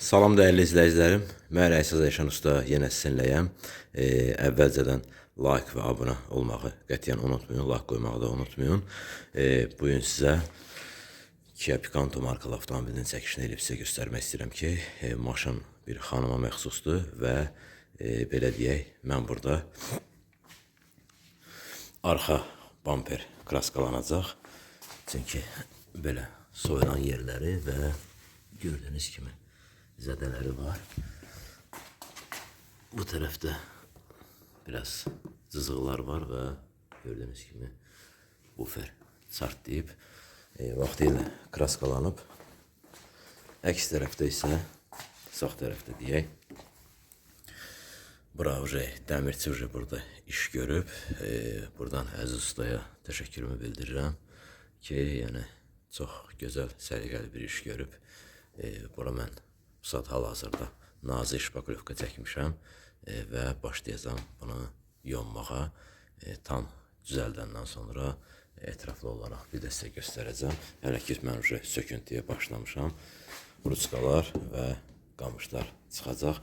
Salam dəyərli izləyicilərim. Mən Rəisa Zəyşən Usta yenə sizinləyəm. Əvvəlcədən like və abunə olmağı qətiyyən unutmayın, like qoymağı da unutmayın. Bu gün sizə Kia Picanto markalı avtomobilinin çəkişini eləyib sizə göstərmək istəyirəm ki, maşın bir xanıma məxsusdur və belə deyək, mən burada arxa bamper kraskalanacaq. Çünki belə soyulan yerləri və gördüyünüz kimi zədələri var. Bu tərəfdə biraz cızıqlar var və gördüyünüz kimi bufer çartlayıb, vaxtilə kraskalanıb. Əks tərəfdə isə, sağ tərəfdə deyək, bura uje dəmirçi uje burada iş görüb. Buradan Əziz ustaya təşəkkürümü bildirirəm ki, yəni çox gözəl, səliqəli bir iş görüb. Bura mən bu saat hal-hazırda nazik şpaklyovka çəkmişəm və başlayacağam bunu yonmağa. Tam düzəldəndən sonra ətraflı olaraq bir də sizə göstərəcəm. Hələ ki mən uje söküntüyə başlamışam. Ruçkalar və qamışlar çıxacaq.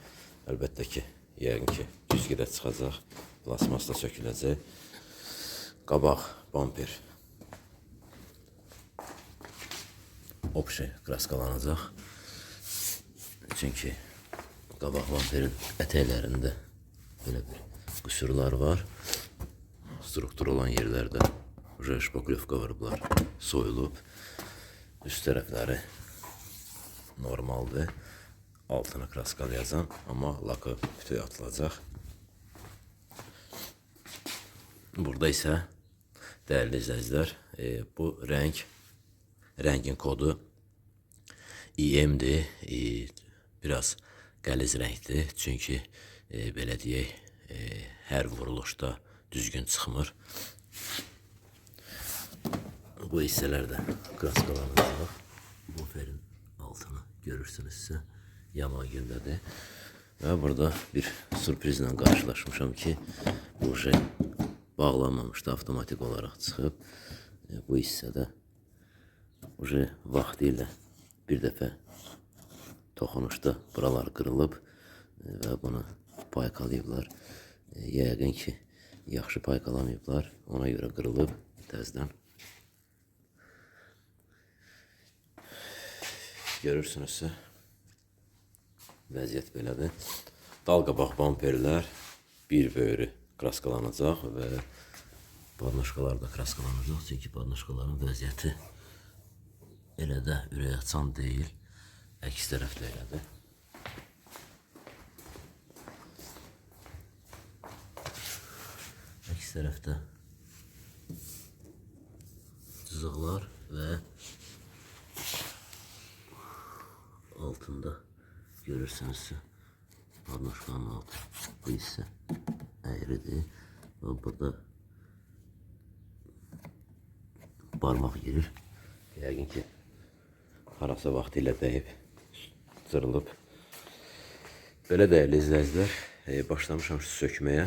Əlbəttə ki, yəqin ki, güzgü də çıxacaq. Plasmas da söküləcək. Qabaq bamper opşi kraskalanacaq. Çünki qabaq bamperin ətəklərində belə bir qüsurlar var. Struktur olan yerlərdə uje şpaklyovka vurublar, soyulub. Üst tərəfləri normaldır. Altını kraskalayacağam, amma lakı bütöv atılacaq. Burada isə dəyərli izləyicilər, bu rəngin kodu IM-dir. Biraz qəliz rəngdir. Çünki belə deyək, hər vuruluşda düzgün çıxmır. Bu hissələr də kraskalanacaq. Buferin altını görürsünüzsə, yaman gündədir. Və burada bir sürprizlə qarşılaşmışam ki, bu şey bağlanmamışdı, avtomatik olaraq çıxıb. Bu hissədə uje vaxtilə bir dəfə toxunuşda buralar qırılıb və bunu paykalayıblar. Yəqin ki, yaxşı paykalamayıblar, ona görə qırılıb təzədən. Görürsünüzsə, vəziyyət belədir. Dal qabaq bamperlər bir böyrü kraskalanacaq və badnoşkalar da kraskalanacaq. Çünki badnoşkaların vəziyyəti elə də ürək açan deyil. Əks tərəfdə elədir. Əks tərəfdə cızıqlar və altında görürsünüzsə badnoşkanın altı bu hissə əyridir və burada barmaq girir. Yəqin ki, harasa vaxtilə dəyib, cırılıb. Belə dəyərli izləyicilər, başlamışam sökməyə.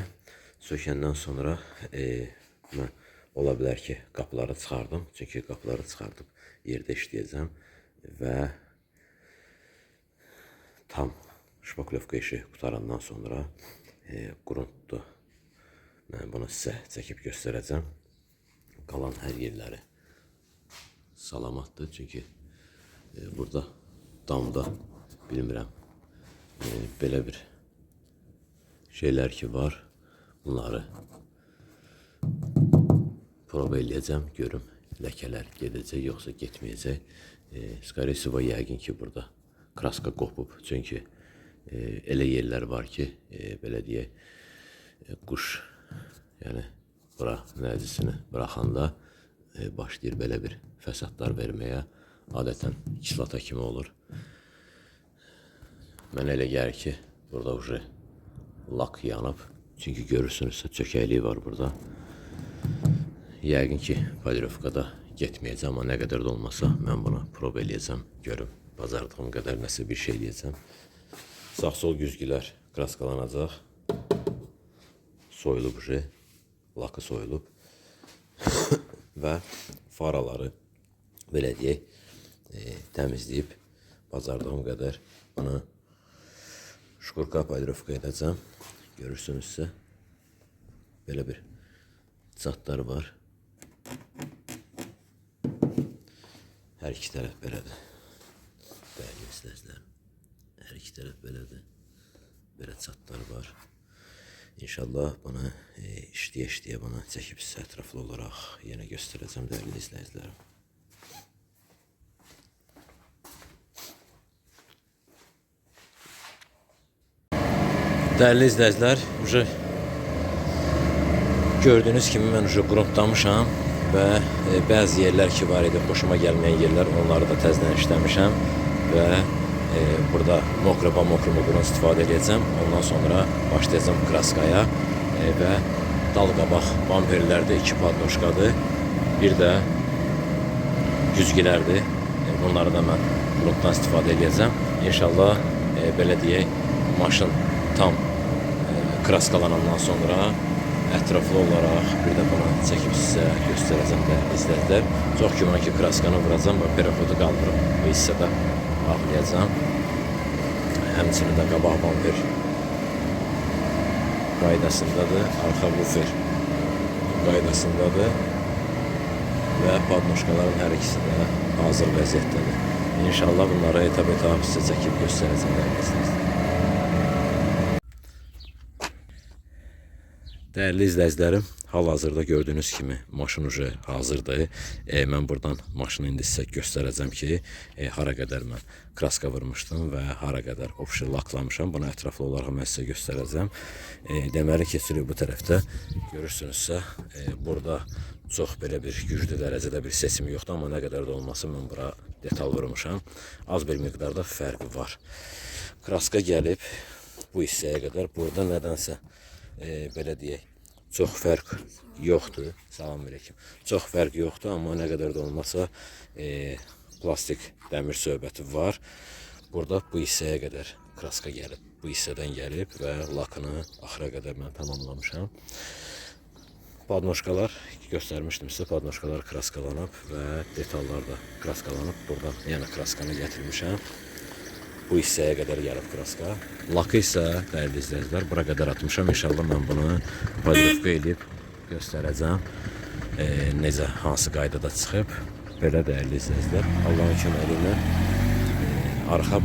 Sökəndən sonra mən ola bilər ki, qapıları çıxardım. Çünki qapıları çıxardıb yerdə işləyəcəm və tam şpaklyovka işi qutarandan sonra qrunddur. Mən bunu sizə çəkib göstərəcəm. Qalan hər yerləri salamatdır. Çünki burada damda bilmirəm, belə bir şeylər ki var. Bunları proba eləyəcəm, görüm ləkələr gedəcək yoxsa getməyəcək. Skaresiva yəqin ki burada kraska qopub. Çünki elə yerlər var ki, belə deyək, quş, yəni bura nəcisini buraxanda başlayır belə bir fəsadlar verməyə. Adətən kislota kimi olur. Mənə elə gəlir ki, burada uje lak yanıb. Çünki görürsünüzsə çökəklik var burada. Yəqin ki, polirovkada getməyəcəm, amma nə qədər də olmasa mən bunu proba eləyəcəm. Görüm, bacardığım qədər nəsə bir şey eləyəcəm. Sağ-sol güzgülər kraskalanacaq. Soyulub uje, lakı soyulub. Və faraları belə deyək, təmizləyib bacardığım qədər bunu Şkurka paydırovka edəcəm. Görürsünüzsə belə bir çatlar var. Hər iki tərəf belədir. Dəyərli izləyicilərim, hər iki tərəf belədir. Belə çatlar var. İnşallah bunu işləyə-işləyə bunu çəkib sizə ətraflı olaraq yenə göstərəcəm dəyərli izləyicilərim. Dəyərli izləyicilər, uje gördüyünüz kimi mən uje qruntlamışam və bəzi yerlər ki var idi, xoşuma gəlməyən yerlər, onları da təzədən işləmişəm və burada mokro pa mokro qrunt istifadə edəcəm. Ondan sonra başlayacağam kraskaya və dal qabaq bamperlərdə 2 padnoşkadır, bir də güzgülərdir. Bunları da mən qruntdan istifadə edəcəm. İnşallah belə deyək, maşın tam kraskalanandan sonra ətraflı olaraq bir də bunu çəkib sizə göstərəcəm dəyərli izləyicilər. Çox güman ki, kraskanı vuracam və perefodu qaldırıb bu hissədə ağlayacağam. Həmçinin də qabaq bamper qaydasındadır, arxa bufer qaydasındadır və padnoşkaların hər ikisi də hazır vəziyyətdədir. İnşallah bunları etap-etap sizə çəkib göstərəcəm dəyərli izləyicilər. Dəyərli izləyicilərim, hal-hazırda gördüyünüz kimi maşın uje hazırdır. Mən buradan maşını indi sizə göstərəcəm ki, hara qədər mən kraska vurmuşdum və hara qədər opşir laklamışam. Bunu ətraflı olaraq mən sizə göstərəcəm. Deməli, keçirik bu tərəfdə. Görürsünüzsə, burada çox belə bir güclü dərəcədə bir seçim yoxdur, amma nə qədər də olmasın mən bura detal vurmuşam. Az bir miqdarda fərqi var. Kraska gəlib bu hissəyə qədər. Burada nədənsə belə deyək, çox fərq yoxdur. Salam aleyküm. Çox fərq yoxdur, amma nə qədər də olmasa plastik dəmir söhbəti var. Burada bu hissəyə qədər kraska gəlib, bu hissədən gəlib və lakını axıra qədər mən tamamlamışam. Padnoşkalar göstərmişdim sizə, padnoşkalar kraskalanıb və detallar da kraskalanıb. Buradan yəni kraskanı gətirmişəm. Bu hissəyə qədər gəlib kraska. Lakı isə, dəyərli izləyicilər, bura qədər atmışam. İnşallah mən bunu podrovka edib göstərəcəm. Necə, hansı qaydada çıxıb. Belə dəyərli izləyicilər, Allahın köməyi ilə arxa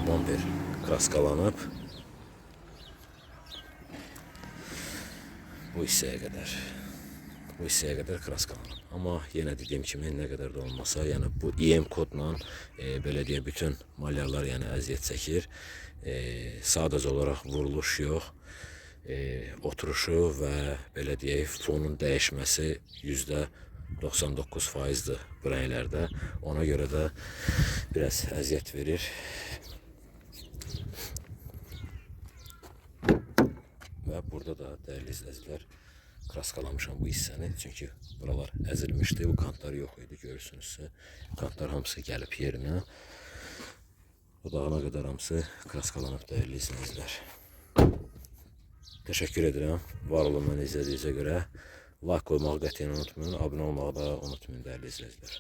bamper kraskalanıb. Bu hissəyə qədər. Bu hissəyə qədər kraskalanıb. Amma yenə dediyim kimi nə qədər də olmasa, yəni bu IM kodla belə deyə bütün malyarlar yəni əziyyət çəkir. Sadəcə olaraq vuruluş yox, oturuşu və belə deyək fonun dəyişməsi %99%-dir bu rənglərdə. Ona görə də biraz əziyyət verir. Və burada da dəyərli izləyicilər kraskalamışam bu hissəni. Çünki buralar əzilmişdi, bu kantlar yox idi, görürsünüzsə. Kantlar hamısı gəlib yerinə. Dudağına qədər hamısı kraskalanıb dəyərli izləyicilər. Təşəkkür edirəm. Var olun məni izlədiyinizə görə. Like qoymağı qətiyyən unutmayın, abunə olmağı da unutmayın dəyərli izləyicilər.